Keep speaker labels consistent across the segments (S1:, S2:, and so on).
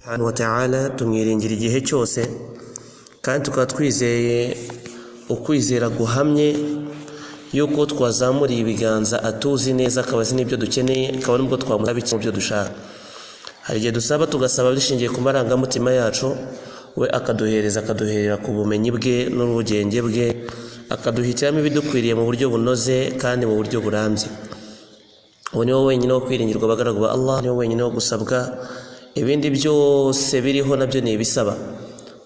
S1: Subhanahu wa ta'ala tumwiringira igihe cyose kandi tukaba twizeye ukwizera guhamye yuko twazamuriye ibiganza atuzi neza akaba azi n'ibyo dukeneye akaba nubwo twamusaba mu byo dushaka. Hari igihe dusaba tugasaba bishingiye ku marangamutima yacu, we akaduhereza akaduherera ku bumenyi bwe n'ubugenge bwe, akaduhitiramo ibidukwiriye mu buryo bunoze kandi mu buryo burambye. Uwo ni we wenyine wo kwiringirwa abagaragu ba Allah, ni we wenyine wo gusabwa, ibindi byose biriho nabyo ni ibisaba.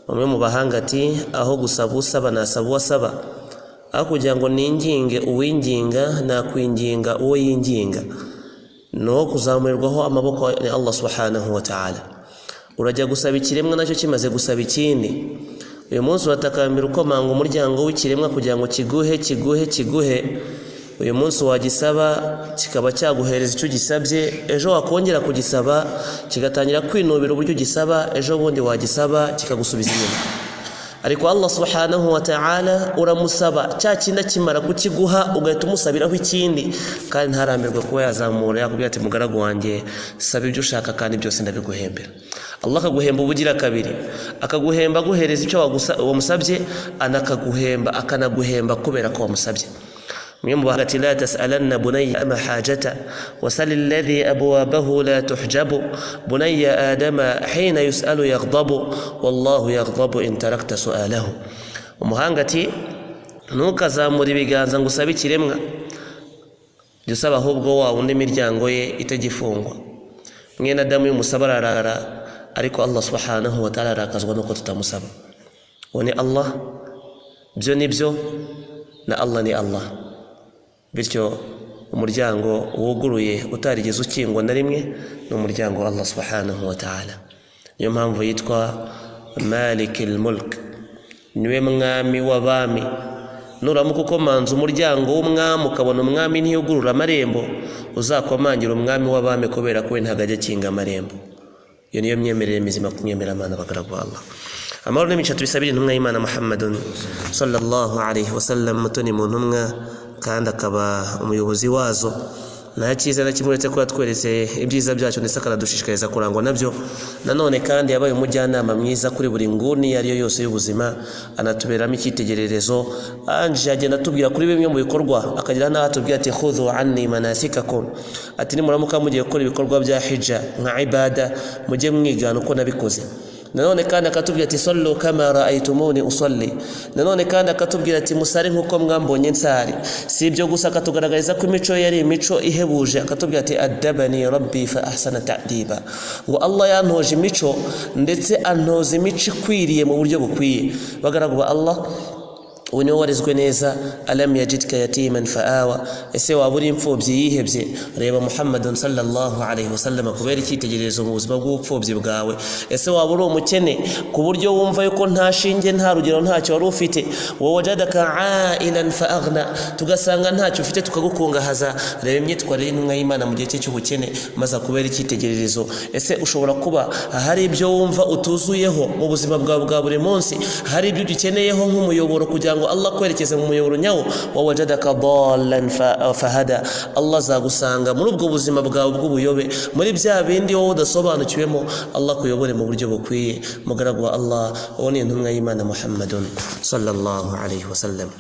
S1: Umwe mu bahanga ati aho gusaba usaba nasaba uwasaba, aho kugira ngo ninginge uwinginga nakwinginga uwo yinginga. Ni uwo kuzamurirwaho amaboko ni Allah subhanahu wa ta'ala. Urajya gusaba ikiremwa nacyo kimaze gusaba ikindi. Uyu munsi uratakambira ukomanga umuryango w'ikiremwa kugira ngo kiguhe kiguhe kiguhe. Uyu munsi wagisaba kikaba cyaguhereza icyo gisabye, ejo wakongera kugisaba kigatangira kwinubira uburyo gisaba, ejo bundi wagisaba kikagusubiza inyuma. Ariko Allah subhanahu wa ta'ala uramusaba cya kindi akimara kukiguha ugahita umusabiraho ikindi, kandi ntarambirwa kuba yazamura yakubwira ati mugaragu wanjye saba ibyo ushaka kandi byose ndabiguhembera. Allah akaguhemba ubugira kabiri, akaguhemba aguhereza icyo wamusabye, anakaguhemba akanaguhemba kubera ko wamusabye. Umwe mu bahanga ati la tas'alanna bunayya ama hajata wasal alladhi abwabahu la tuhjabu bunayya adama hina yus'alu yaghdabu wallahu yaghdabu in tarakta su'alahu. Umuhanga ati ntukazamura ibiganza ngo usabe ikiremwa, jya usaba ahubwo wa wundi imiryango ye itagifungwa. Mwene Adamu y'umusaba ararara, ariko Allah subhanahu wa ta'ala arakazwa nuko tutamusaba. Uwo ni Allah, byo ni byo, na Allah ni Allah. Bityo umuryango wuguruye utarigeze ukingwa na rimwe ni umuryango Allah subhanahu wa ta'ala. Niyo mpamvu yitwa Malikil Mulk, niwe mwami w'abami. Nuramuka ukomanza umuryango w'umwami ukabona umwami ntiyugurura amarembo, uzakomangira umwami w'abami kubera ko we ntabwo ajya akinga amarembo. Iyo niyo myemerere mizima kumwemera Imana abagaragu ba Allah. Amahoro n'imigisha tubisabire intumwa y'Imana Muhammadun sallallahu alayhi wasallam, mutoni mu ntumwa kandi akaba umuyobozi wazo. Nta cyiza na kimwe uretse ko yatweretse ibyiza byacu ndetse akanadushishikariza kurangwa nabyo. Nanone kandi yabaye umujyanama mwiza kuri buri nguni iyo ari yo yose y'ubuzima, anatuberamo icyitegererezo. Anje agenda atubwira kuri bimwe mu bikorwa, akagira n'aho atubwira ati khudhu anni manasikakum, ati nimuramuka mugiye gukora ibikorwa bya hijja nka ibada mujye mwigana uko nabikoze. Nanone kandi akatubwira ati sallu kama ra'aytumuni usalli. Nanone kandi akatubwira ati musare nkuko mwambonye nsari. Si ibyo gusa, akatugaragariza ko imico ye yari imico ihebuje, akatubwira ati addabani rabbi fa ahsana ta'diba, ngo Allah yantoje imico ndetse antoza imico ikwiriye mu buryo bukwiye. Bagaragu ba Allah, uwo niwe warezwe neza. Alam yajidka yatiman faawa, ese waba uri imfubyi yihebye? Reba Muhammadun sallallahu alayhi wasallam kubera icyitegererezo mu buzima bw'ubupfubyi bwawe. Ese waba uri umukene ku buryo wumva yuko nta shinge nta rugero ntacyo wari ufite? Wa wajadaka ailan fa aghna, tugasanga ntacyo ufite tukagukungahaza. Reba imyitwarire y'intumwa y'Imana mu gihe cye cy'ubukene, maze akubera icyitegererezo. Ese ushobora kuba hari ibyo wumva utuzuyeho mu buzima bwawe bwa buri munsi, hari ibyo ugikeneyeho nk'umuyoboro kugira ngo Allah kwerekeza mu muyoboro nyawo? Wa wajadaka dallan fahada, Allah azagusanga muri ubwo buzima bwawe bw'ubuyobe, muri bya bindi wowe udasobanukiwemo, Allah kuyobore mu buryo bukwiye. Mugaragu wa Allah, uwo ni intumwa y'Imana Muhammadun sallallahu alayhi wasallam.